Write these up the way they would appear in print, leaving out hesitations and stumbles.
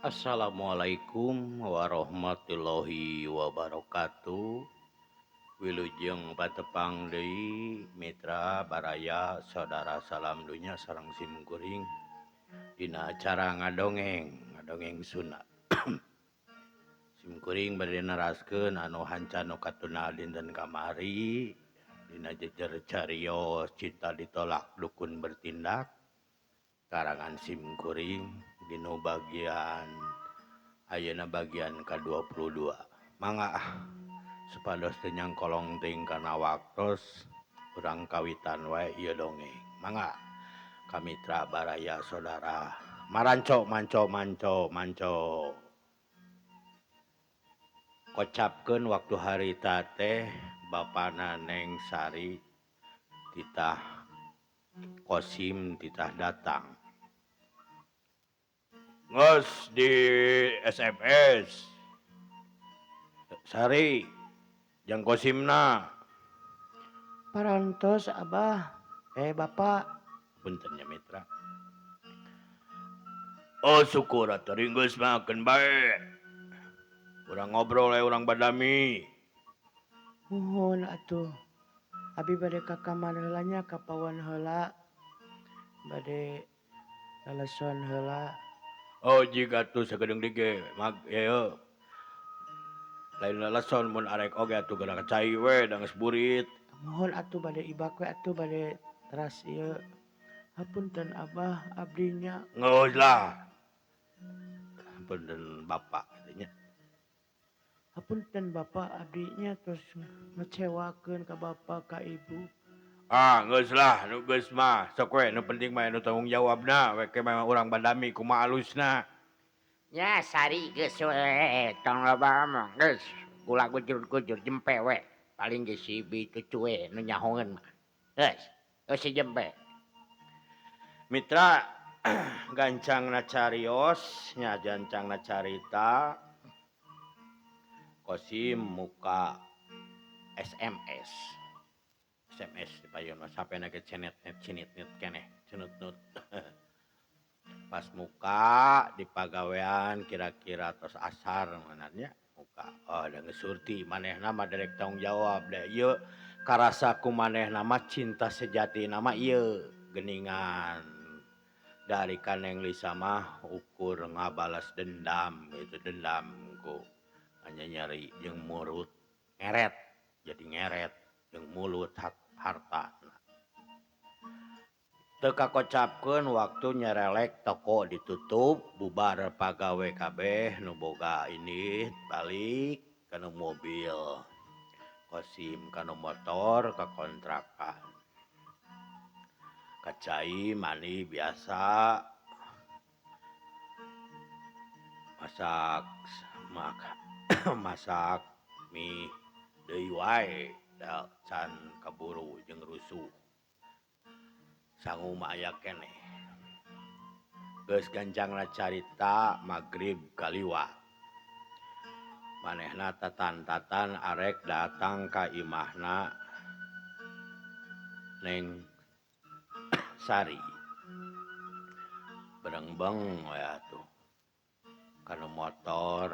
Assalamualaikum warahmatullahi wabarakatuh. Wilujeng patepang deui mitra baraya saudara salam dunya sareng sim kuring dina acara ngadongeng, ngadongeng Sunda. Sim kuring bade neraskeun anu hanca nu katuna dinten kamari dina jejer carios cinta ditolak dukun bertindak karangan sim kuring dina bagian ayeuna bagian ka-22. Mangga ah supados teu nyangkolong teuing kana waktos urang kawitan wae ieu dongeng. Mangga ka mitra baraya saudara maranco manco manco manco. Kocapkeun waktu harita teh bapana Neng Sari titah Kosim titah datang. Nges di SMS Sari jang Kosimna. Parantos Abah, Bapak. Punten nya mitra. Oh syukur atuh geus mah keun bae. Urang ngobrol we urang badami. Muhun atuh. Abi bade ka kamar heula nya ka pawon heula. Bade laleson heula. Oh jika atuh sagedeung deui ge mag ieu. Lain laleson mun arek oge atuh geura ka cai we da geus burit. Muhun atuh bade ibak we atuh bade teras ieu. Hapunten Abah abdi nya. Geus lah. Hapunten Bapak nya. Hapunten Bapak abdi nya terus ngecewakeun ka Bapak ka Ibu. Ah geus lah nu geus mah sok we nu penting mah nu tanggung jawabna we ke mah urang badami kumaha alusna. Nya Sari geus we tong loba omong geus ulah gujur-gujur jempe we paling geus si bi cucu we nu nyahoeun mah. Geus, geus si jempe. Mitra gancangna carios nya gancangna carita Kosim muka SMS. SMS dipayun mah sapena ge cenetnet cinitnit keneh cenutnut. Pas muka di pagawean kira-kira tos asar mananya muka oh da geus surti manehna mah derek tanggung jawab da ieu karasa ku manehna mah cinta sejati nama ieu geuningan dari ka Neng Lisa mah ukur ngabales dendam gitu dendam ku hanya nyari jeung murut ngeret jadi ngeret jeung mulut harta. Teu kakocapkeun waktu nyerelek toko ditutup bubar pagawe kabeh nu boga ini balik kana mobil Kosim kana motor ka kontrakan. Ka cai mandi biasa masak masak mie deui wae da can kaburu jeung rusuh. Sangu mah aya keneh. Geus gancangna carita magrib kaliwat. Manehna tatan-tatan arek datang ka imahna Neng Sari. Berengbeng we atuh kana motor.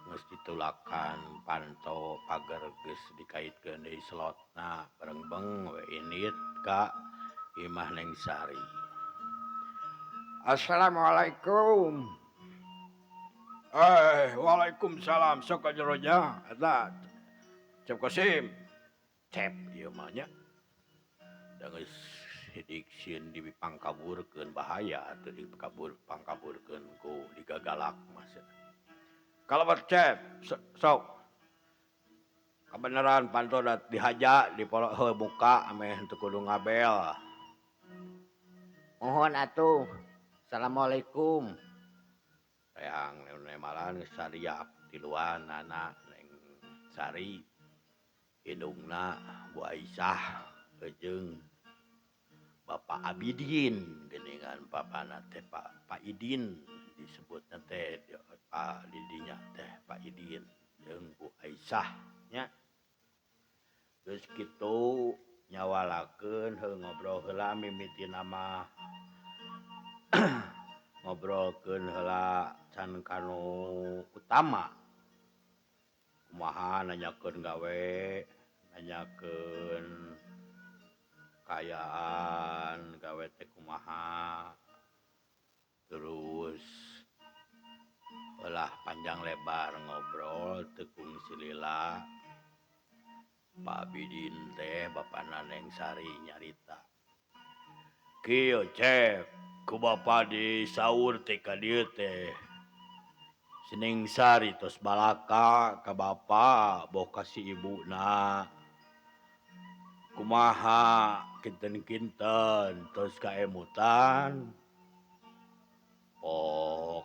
Geus ditulakan panto pager geus dikaitkeun deui slotna berengbeng we indit ka imah Neng Sari. Assalamualaikum. Waalaikumsalam sok ka jero nya eta Cep Kosim. Cep ieu mah nya. Da geus sidik sieun dipangkaburkeun bahaya atuh dikabur pangkaburkeun ku digagalak mah. Kalebet Cep sok. Kabeneran panto dihaja di polo muka ameh teu kudu ngabel. Mohon atuh. Assalamualaikum. Reang nemalan geus sariap tiluan anak Neng Sari indungna Bu Aisyah jeung Bapak Abidin geuningan papana teh Pak Idin disebutna teh Pak didinya teh Pak Idin jeung Bu Aisyah nya. Geus kitu nyawalakeun heuh ngobrol heula mimiti nama Ngobrolkeun heula can kanu utama. Kumaha nanyakeun gawe, nanyakeun kaayaan gawe teh kumaha. Terus ulah panjang lebar ngobrol teu kungsi lila. Pak Bidin teh bapana Neng Sari nyarita. Kieu Cep, ku bapa disaur teh ka dieu teh. Si Neng Sari tos balaka ka bapa boh ka si ibuna. Kumaha kinten-kinten tos kaemutan. Oh,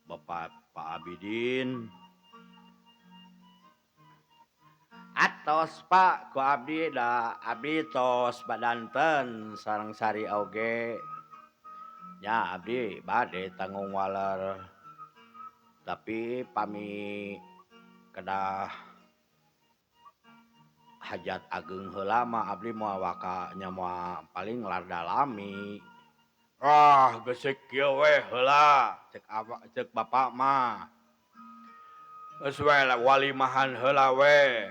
Bapak Pak Abidin. Atos Pak, ku abdi da abdi tos badanten sareng Sari oge. Nya abdi bade tanggung waler. Tapi pami kedah hajat ageng heula mah abdi moal waka nya moal paling rada lami. Ah, geus kieu we heula cek cek bapak mah. Geus we walimahan heula we.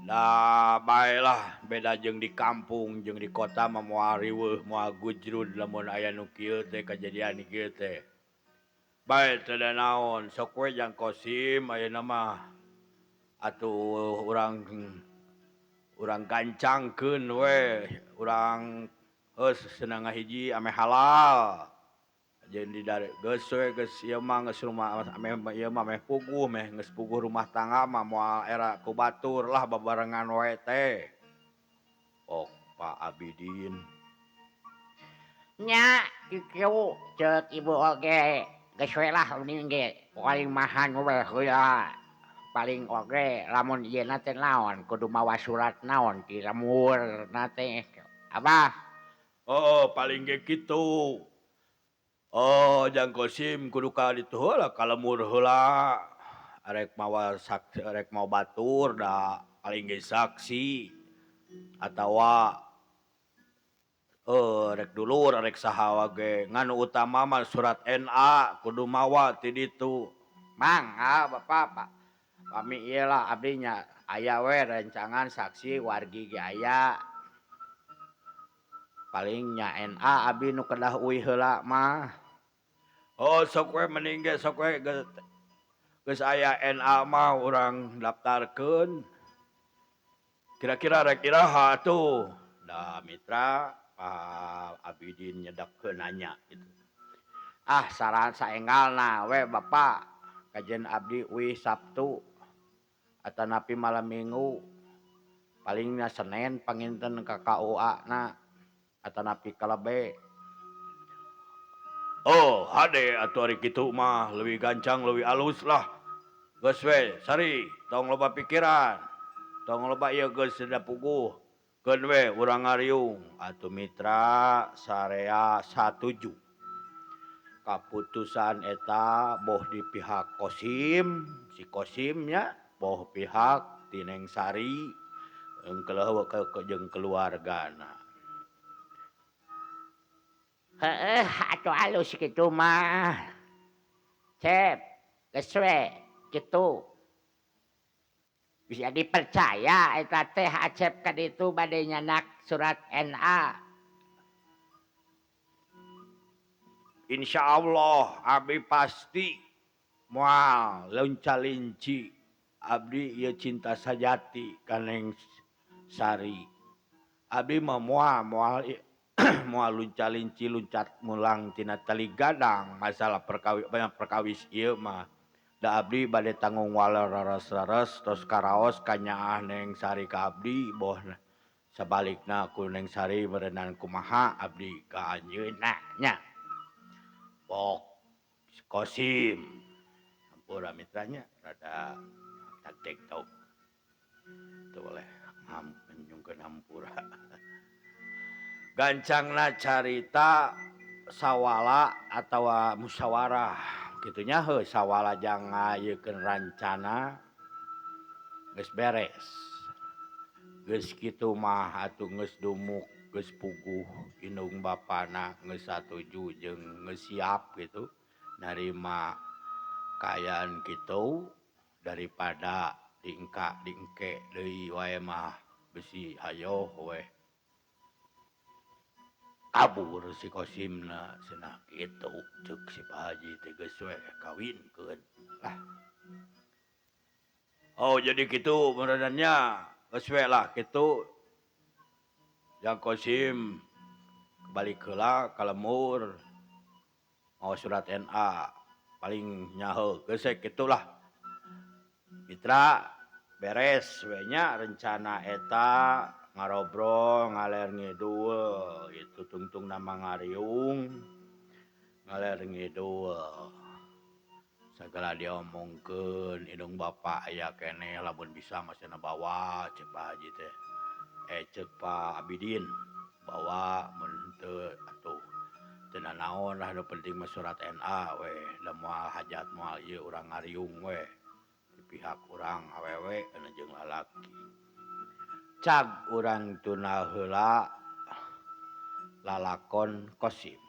Da baelah beda jeung di kampung jeung di kota mah moal riweuh moal gujrud lamun aya nu kieu teh kajadian kieu teh. Bae teu da naon sok we jang Kosim ayeuna mah atuh urang gancangkeun we urang geus senang ngahiji ame halal. Jeung di geus we geus ieu mah geus rumah ame ieu mah meh puguh meh geus puguh rumah tangga mah moal era ku batur lah babarengan wae teh. Ok Pak Abidin. Nya kieu ceuk ibu oge geus we lah mending ge walimahan we heula. Paling oge lamun ieu na teh naon kudu mawa surat naon ti lemurna teh. Abah. Oh, paling ge kitu. Oh, Jang Kosim kudu ka ditu heula ka lemur heula. Arek mawa saksi, arek mawa batur da paling ge saksi atawa rek dulur arek saha ge ngan utama mah surat NA kudu mawa ti ditu. Mangga Bapak, Pak. Pami ieu lah abdi nya aya we rencangan saksi wargi ge aya. Paling nya NA abdi nu kedah uih heula mah. Oh, sok we mending ge sok we geus aya NA mah urang daftarkeun. Kira-kira rek iraha atuh. Da mitra Pak Abidin nyedekkeun nanya gitu. Ah, saran saenggalna we Bapak. Kajen abdi uih Sabtu atanapi malam Minggu. Palingna Senin panginten ka KUA na atanapi kalebe. Oh, hade atuh ari kitu mah leuwih gancang leuwih alus lah. Geus we, Sari, tong loba pikiran. Tong loba ieu geus da puguh. Keun we urang ngariung. Atuh mitra sarea satuju. Kaputusan eta boh di pihak Kosim, si Kosim nya, boh pihak ti Neng Sari engkeleuh jeung keluargana. Heeh, atuh alus kitu mah. Cep, geus we kitu. Bisa dipercaya eta teh Acep ka ditu bade nyanak surat NA. Insya Allah abdi pasti moal lonca-linci. Abdi ieu cinta sajati ka Neng Sari. Abdi mah moal moal lunca-linci luncat mulang tina tali gadang masalah perkawis ieu mah. Da abdi bade tanggung waler rares-rares tos karaos kanyaah Neng Sari ka abdi boh sabalikna ku Neng Sari meureunan kumaha abdi ka anjeunna nya. Pok Kosim hampura mitranya rada taktek-tok. Teu boleh nyungkeun hampura. Gancangna carita sawala atawa musyawarah kitu nya heuh sawala jang ngayekeun rancana geus beres. Geus kitu mah atuh geus dumuk Geus puguh indung bapana geus satuju jeung geus siap gitu narima kaayaan kitu daripada diengka diengke deui wae mah bisi hayoh we kabur si Kosimna cenah kitu ceuk si Pak Haji teh geus we kawinkeun lah. Oh jadi kitu meureunan geus we lah kitu. Yang Kosim balik heula ka lembur mau surat NA paling nyaho gesek gitulah mitra beres we nya rencana eta ngarobrol ngaler ngidul itu tungtung nama ngariung ngaler ngidul segala diomongkeun indung bapak aya keneh lamun bisa mah cenah bawa ceuk Pak Haji teh cek Pak Abidin bawa mun teu atuh teu nanaon lah nu penting mah surat NA we da moal hajat moal ieu urang ngariung we di pihak urang awewe kana jeung lalaki cag urang tuna heula lalakon Kosim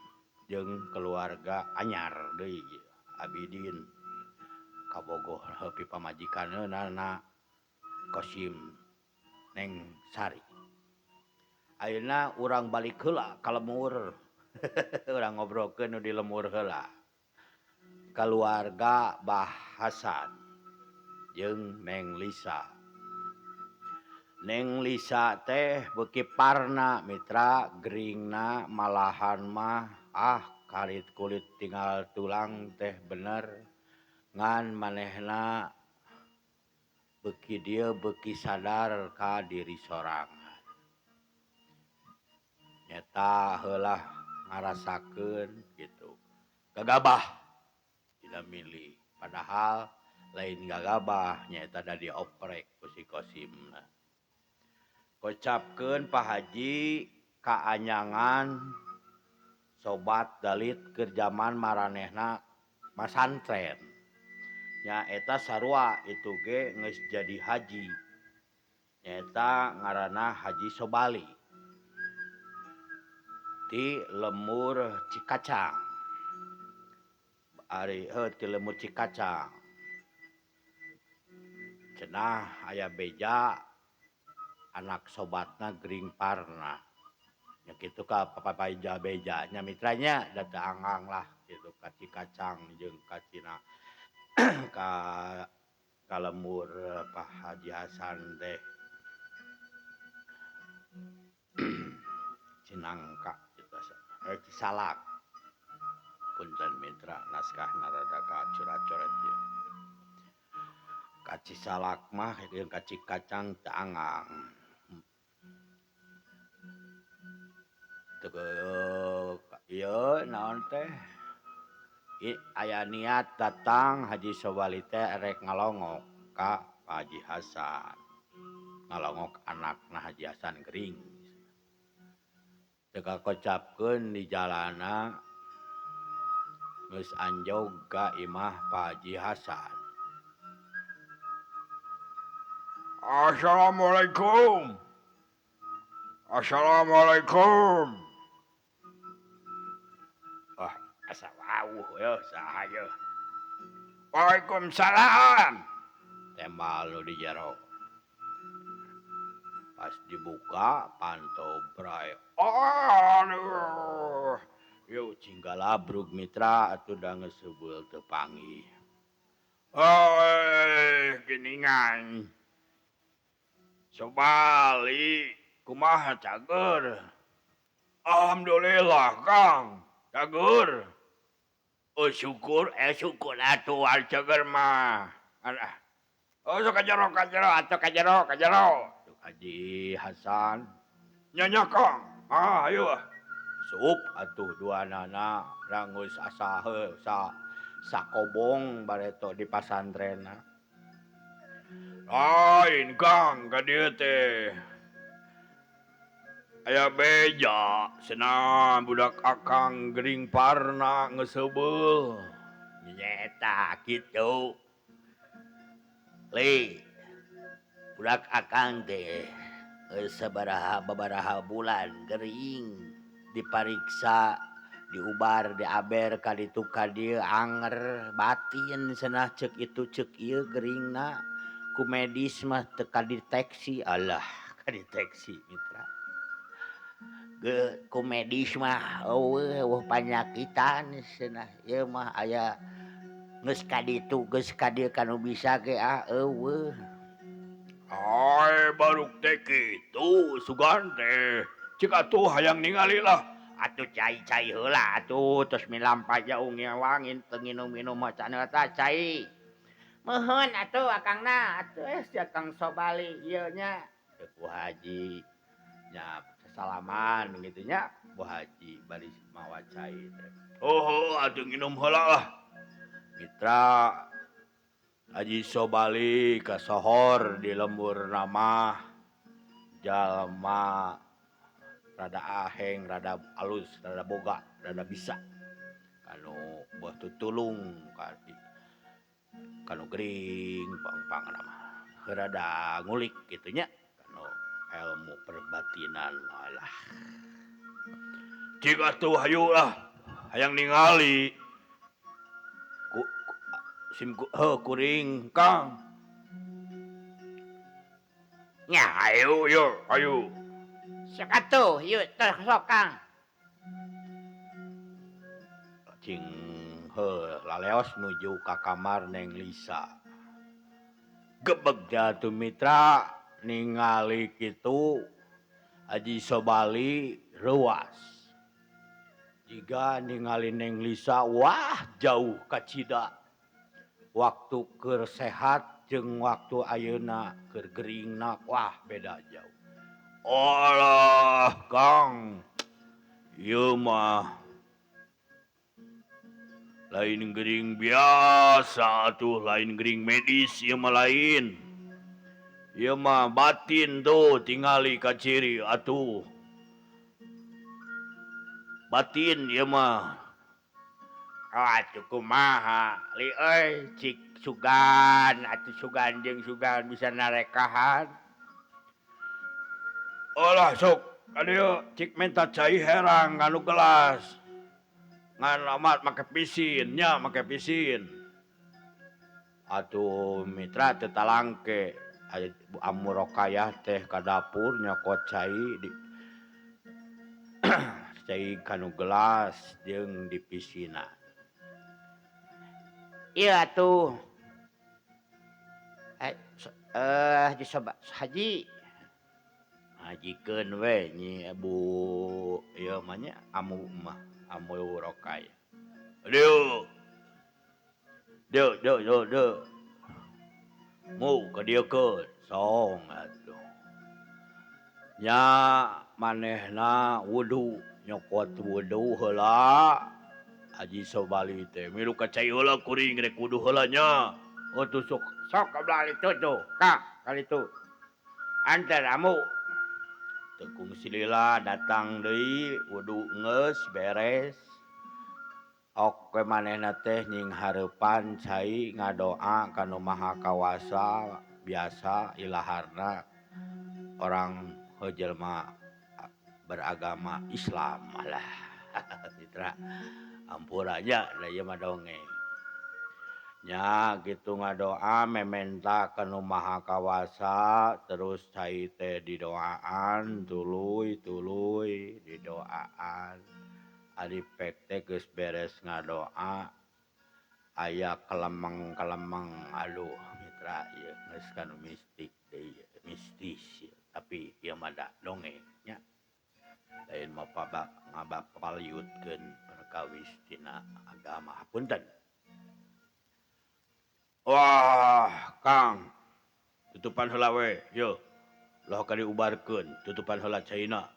jeung keluarga anyar deui Abidin kabogoh heupi pamajikanna Kosim Neng Sari. Ayeuna urang balik heula ka lemur. Urang ngobrolkeun nu di lemur heula. Keluarga Bah Hasan jeung Neng Lisa. Neng Lisa teh beuki parna mitra geringna malahan mah ah karit kulit tinggal tulang teh bener ngan manehna beuki dieu beuki sadar ka diri sorangan. Nyata heulah ngarasakeun gitu. Gagabah tidak milih padahal lain gagabah nyaeta da dioprek ku si Kosimna. Kocapkeun Pak Haji kaanyangan sobat dalit keur jaman maranehna masantren. Nyaeta sarua itu ge geus jadi haji. Nyaeta ngaranna Haji Sobali. Ti lemur Cikacang. Ari heuh ti lemur Cikacang. Cenah aya beja anak sobatna gering parna. Nya kitu ka papaija beja nya mitranya da teu anggang lah kitu ka Cikacang jeung ka Cina ka lembur Pak Haji Hasan teh. Cinangka gitu Cisalak. Punten mitra naskahna rada kacurat-coret ieu. Ka Cisalak mah jeung ka Cikacang teu anggang. Teu ieu naon teh aya niat datang Haji Sobali teh rek ngalongok ka Pak Haji Hasan. Ngalongok anakna Haji Hasan gering. Teu kakocapkeun di jalana geus anjog ka imah Pak Haji Hasan. Assalamualaikum. Assalamualaikum. Wah, asa wawuh yeuh saha yeuh. Waalaikumsalam. Tembal nu di jero. Pas dibuka panto bray. Aduh. Yeuh cinggalabrug mitra atuh da geus seubeul teu panggih. Heuh, geuningan. Sobali kumaha cager? Alhamdulillah Kang, cager. Oh syukur, syukur atuh al cager mah. Alah. Oh sok kajero kajero atuh kajero kajero. Haji Hasan. Nya nya Kang. Ah ayo ah. Sup atuh duanana rangus asa heuh sa sakobong bareto di pasantrenna. Lain Kang ka dieu teh. Aya beja cenah budak akang gering parna geus seubeul. Nyaeta kitu. Li budak akang teh Sabaraha babaraha bulan gering dipariksa diubar diaber ka ditu ka dieu anger batin cenah ceuk itu ceuk ieu geringna ku medis mah teu kadeteksi alah kadeteksi mitra ge ku medis mah eueuh eueuh panyakitan cenah ieu mah aya geus ka ditu geus ka dieu ka nu bisa ge ah eueuh. Ai baruk teh kitu sugan teh cik atuh hayang ningali lah atuh cai-cai heula atuh tos milampa jauh ngewangin teu nginum-minum mah can eta cai. Meuheun atuh akangna atuh si Akang Sobali ieu nya. Bu Haji nya sasalaman kitu nya Bu Haji bari mawa cai teh. Oh atuh nginum heula lah. Mitra Haji Sobali kasohor di lembur nama jalma rada aheng, rada alus, rada boga, rada bisa kanu buah tutulung kanu gering pangpang nama rada ngulik kitu nya kanu ilmu perbatinan alah. Cik atuh hayu lah hayang ningali sim kuring Kang. Nya ayo yo ayo. Sok atuh yeuh teh sok Kang. Cing heuh laleos nuju ka kamar Neng Lisa. Gebeg jatuh mitra ningali kitu Haji Sobali reuas. Jiga ningali Neng Lisa wah jauh kacida. Waktu keur sehat jeung waktu ayeuna keur geringna wah beda jauh. Alah Kang, ieu mah lain gering biasa tuh, lain gering medis ieu mah lain. Ieu mah batin tuh tingali kaciri atuh. Batin ieu mah. Oh atuh kumaha li euy cik sugan atuh sugan jeung sugan bisa narekahan. Olah sok kadieu cik menta cai herang kanu gelas. Ngan amat make pisin nya make pisin. Atuh mitra teu talangke Amu Rokayah teh ka dapur nyokot cai di cai kanu gelas jeung di pisina. Iya atuh. Haji Haji. Hajikeun we nyi Bu ieu mah nya amu mah amu Rokayah. Aduh. Deu deu deu deu. Mu ka dieu keun song atuh. Nya manehna wudu nyokot wudu heula. Haji Sobali teh milu ka cai heula kuring rek wudu heula nya. Oh tuh sok sok ka itu tuh Kang kali itu. Antar amu. Tekung silila datang deui wudu geus beres. Oke manehna teh nying hareupan cai ngadoa ka Nu Maha Kawasa biasa ilaharna orang jelema beragama Islam lah. Mitra ampura nya da ieu mah dongeng. Nya kitu ngadoa mementa ka Nu Maha Kawasa terus cai teh didoaan tuluy-tuluy didoaan. Ari pek teh geus beres ngadoa aya kelemeng-kelemeng aduh mitra ieu geus kanu mistik deui mistis tapi ieu mah da dongeng nya. Lain mah ngabapaliutkeun perkawis tina agama punten. Wah Kang tutupan heula we yeuh loh ka diubarkeun tutupan heula caina.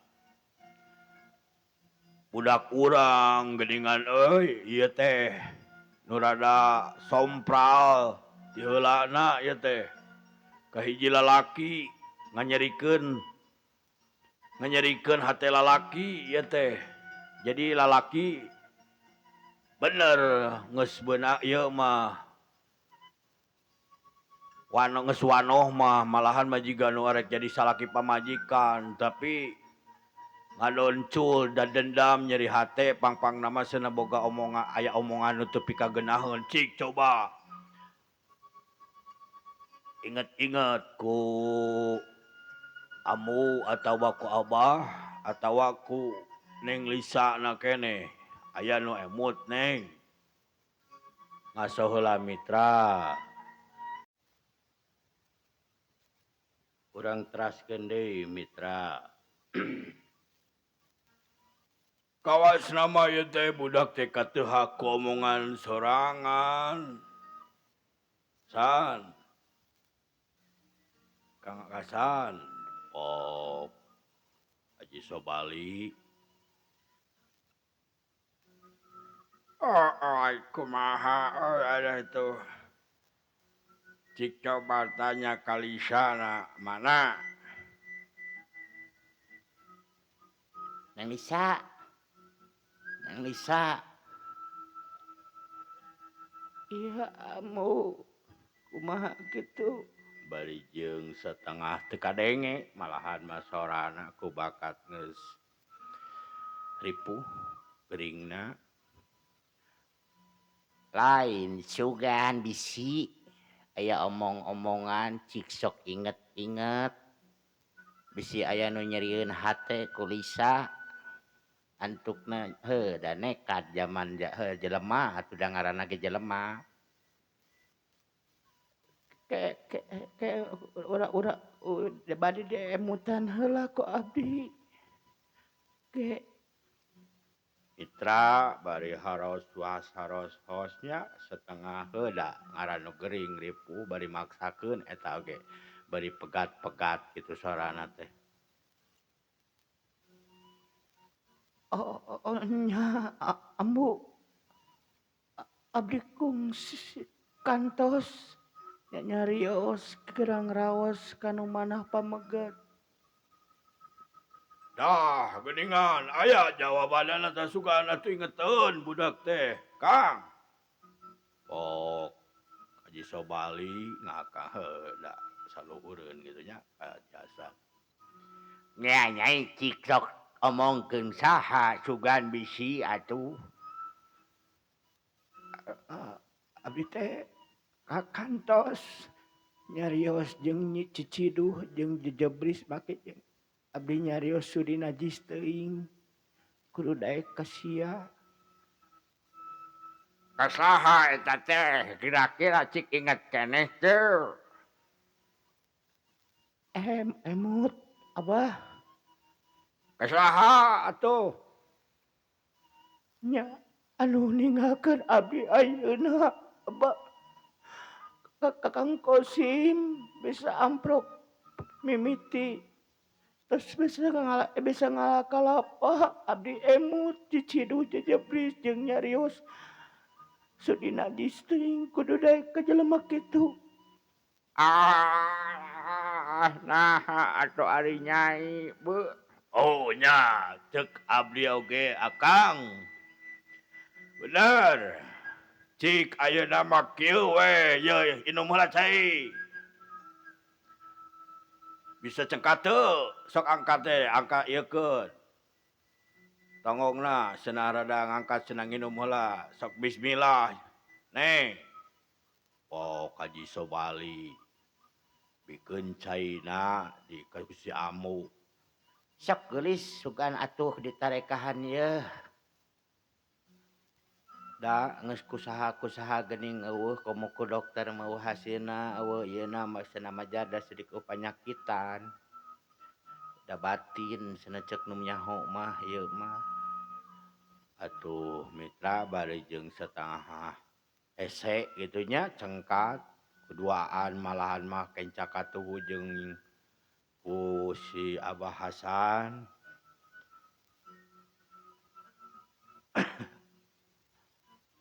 Budak urang geuningan euy ieu teh nu rada sompral ti heulana ieu teh. Kahiji lalaki nganyerikeun hate lalaki ieu teh. Jadi lalaki bener geus beuna ieu mah Wano geus wanoh mah malahan majiga nu arek jadi salaki pamajikan tapi ngadoncul dan dendam nyeri hate pang-pang nama cenah boga omongan aya omongan nu teu pikagenaheun cik coba inget-inget ku amu atawa ku abah atawa ku Neng Lisa na keneh aya nu emut Neng ngaso heula mitra urang teraskeun deui mitra. Kawas nama ieu teh budak teh kateuhak ku omongan sorangan. San. Kang Hasan, Pop, Haji Sobali. Oh, kumaha oh, ada itu. Cik coba tanya Kalisana mana? Neng Lisa. Neng Lisa. Iya, amu kumaha kitu? Bari jeung setengah teu kadenge malahan mah sorana ku bakat geus ripuh geuringna. Lain sugan bisi aya omong-omongan cik sok inget-inget bisi aya nu nyerieun hate ku Lisa antukna heuh da nekat jaman heuh jelema atuh da ngaranna ge jelema. Ke ke ke ura-ura bade diemutan heula ku abdi. Ke Mitra bari haros was haros hosnya setengah heula ngaran nu gering ripuh bari maksakeun eta oge bari pegat-pegat kitu sorana teh. Oh, oh nya ambu abdi kungsi kantos nyarios gerang raos kanu manah pamegat. Dah geuningan aya jawabanana teh sugan atuh ingeteun budak teh Kang. Pok Haji Sobali ngakah heula saluhureun kitu nya jasa. Nya nyai cik sok omongkeun saha sugan bisi atuh. Abdi teh kantos nyarios jeung ciciduh jeung jejebris make jeung abdi nyarios sudi najis teuing kudu daek ka sia. Kasaha eta teh kira-kira cik inget keneh teu? Emut abah. Kasaha atuh? Nya anu ninggalkeun abdi ayeuna abah. Kakang Kosim bisa amprok mimiti terus bisa ngalakalapa abdi emut ciciduh jejebris jeung nyarios sudi najis teuing kudu daek ka jelema kitu. Ah nah atuh ari nyai beu. Oh nya ceuk abdi oge akang. Bener. Cik ayeuna mah kieu we ye inum heula cai. Bisa cengkat teu sok angkat teh angkat ieukeun. Tonggongna cenah rada ngangkat cenah nginum heula sok bismillah. Neng. Pok Haji Sobali bikeun caina di ka si amu. Sok geulis sugan atuh ditarekahan yeuh. Da geus kusaha-kusaha geuning eueuh komo ku dokter mah eueuh hasilna eueuh ieuna mah cenah mah jada sedikit panyakitan. Da batin cenah ceuk nu nyaho mah ieu mah. Atuh mitra bari jeung setengah hese kitu nya cengkat keduaan malahan mah kenca katuhu jeung ku si Abah Hasan.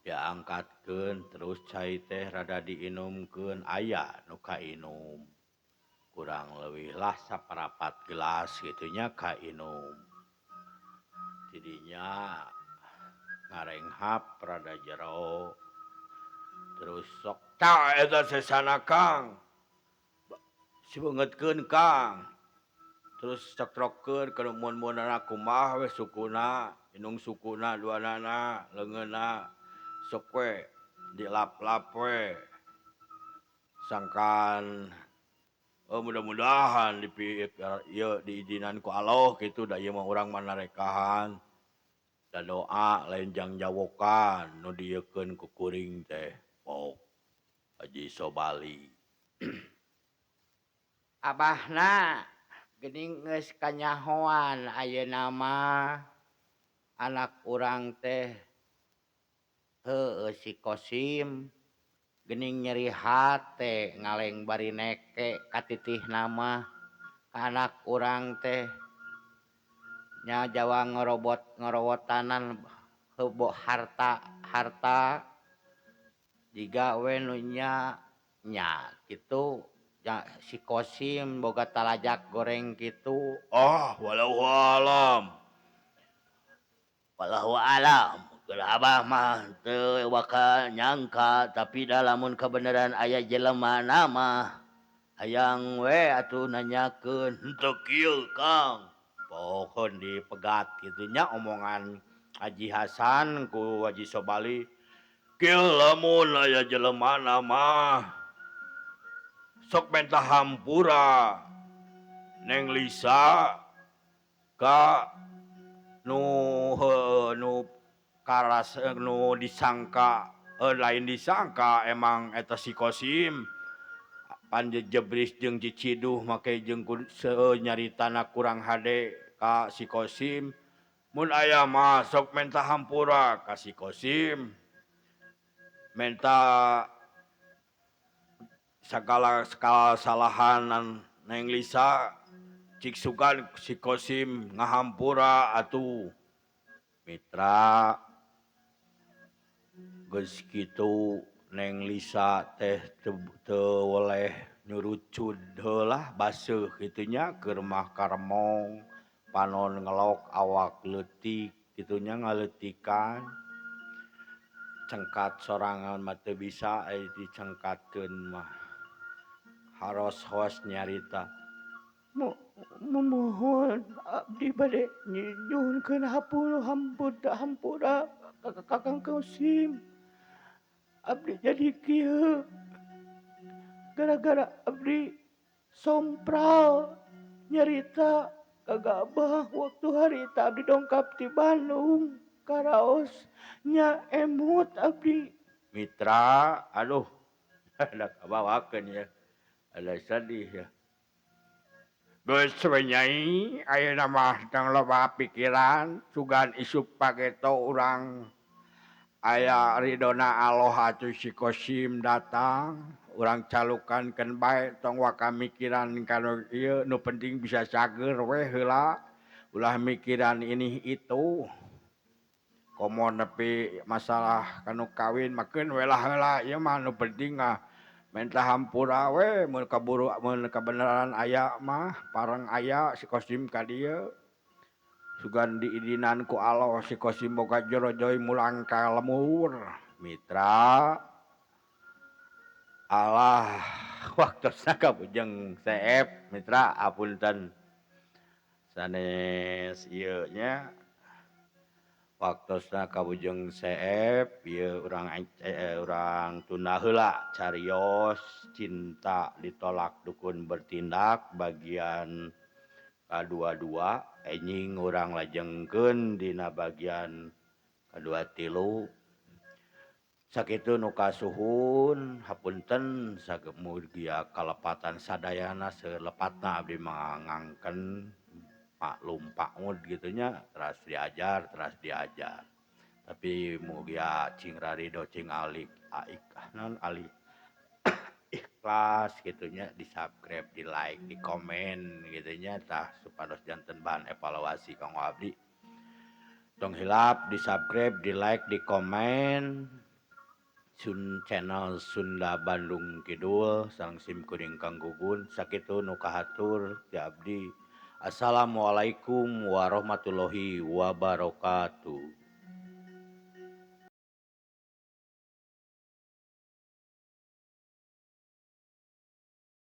Diangkatkeun terus cai teh rada diinumkeun aya nu kainum. Kurang leuwih lah saparapat gelas kitu nya kainum. Tidinya ngarenghap rada jero terus sok tah eta sesana Kang. Sibeungeutkeun Kang. Terus cektrokeun kana mun-munana kumaha we sukuna, indung sukuna duanana, leungeunna sok we dilap-lap we. Sangkan mudah-mudahan ieu diizinan ku Allah kitu da ieu mah urang mah narekahan. Da doa lain jang jawokan nu dieukeun ku kuring teh pok Haji Sobali. Abahna geuning geus kanyahoan ayeuna mah anak urang teh heueuh si Kosim geuning nyeri hate ngaleng bari neke katitihna mah ka anak urang teh nya jawa ngorobot ngorowotanan heuboh harta harta jiga we nu nya nya kitu nya si Kosim boga talajak goreng kitu. Ah wallahu alam. Wallahu alam. Geus abah mah teu bakal nyangka tapi da lamun kabeneran aya jelema mah hayang we atuh nanyakeun henteu kieu Kang. Pokon dipegat kitu nya omongan Haji Hasan ku Haji Sobali. Kieu lamun aya jelemana mah sok menta hampura Neng Lisa ka nu nu karas nu disangka lain disangka emang eta si Kosim panjejebris jeung Ciciduh make jeung nyaritana kurang hade ka si Kosim. Mun aya mah sok menta hampura ka si Kosim, menta segala kesalahan Neng Lisa cik sugan si Kosim ngahampura atuh. Mitra geus kitu Neng Lisa teh teu weleh nyurucud heulah baseuh kitu nya keur mah karemong panon ngelok awak leutik kitu nya ngaleutikan cengkat sorangan mah teu bisa ai dicengkatkeun mah haros-hos nyarita Memohon abdi bade nyuhunkeun hampura ka Kakang Kosim. Abdi jadi kieu gara-gara abdi sompral nyarita kagabah waktu harita abdi dongkap ti Bandung karaos nya emut abdi. Mitra aduh ada kabawakeun ya ada sedih ya. Geus we nyai ayeuna mah tong loba pikiran sugan isuk pageto urang aya ridona Allah atuh si Kosim datang urang calukan keun bae tong waka mikiran kana ieu nu penting bisa cager we heula ulah mikiran ini itu komo nepi masalah kanu kawin makeun we lah heula ieu mah nu penting ah menta hampura we mun kaburu mun kabeneran aya mah pareng aya si Kosim ka dieu sugan diidinan ku Allah si Kosim boga jorojoy mulang ka lemur. Mitra Allah waktosna kabujeng seep mitra apunten sanes ieu nya waktosna kabujeng seep ieu urang tunda heula carios cinta ditolak dukun bertindak bagian kadua-dua enjing urang lajengkeun dina bagian kadua tilu. Sakitu nu kasuhun hapunten sagemugia kalepatan sadayana selepatna abdi mangangken maklum pakmud gitu nya teras diajar tapi mugia cing rarido cing alik aik non ali ikhlas gitu nya di subscribe di like di komen gitu nya tah supados janten bahan evaluasi kanggo abdi. Tong hilap di subscribe di like di komen Sun channel Sunda Bandung Kidul sareng sim kuring Kang Gugun. Sakitu nu kahatur ti abdi. Assalamualaikum warahmatullahi wabarakatuh.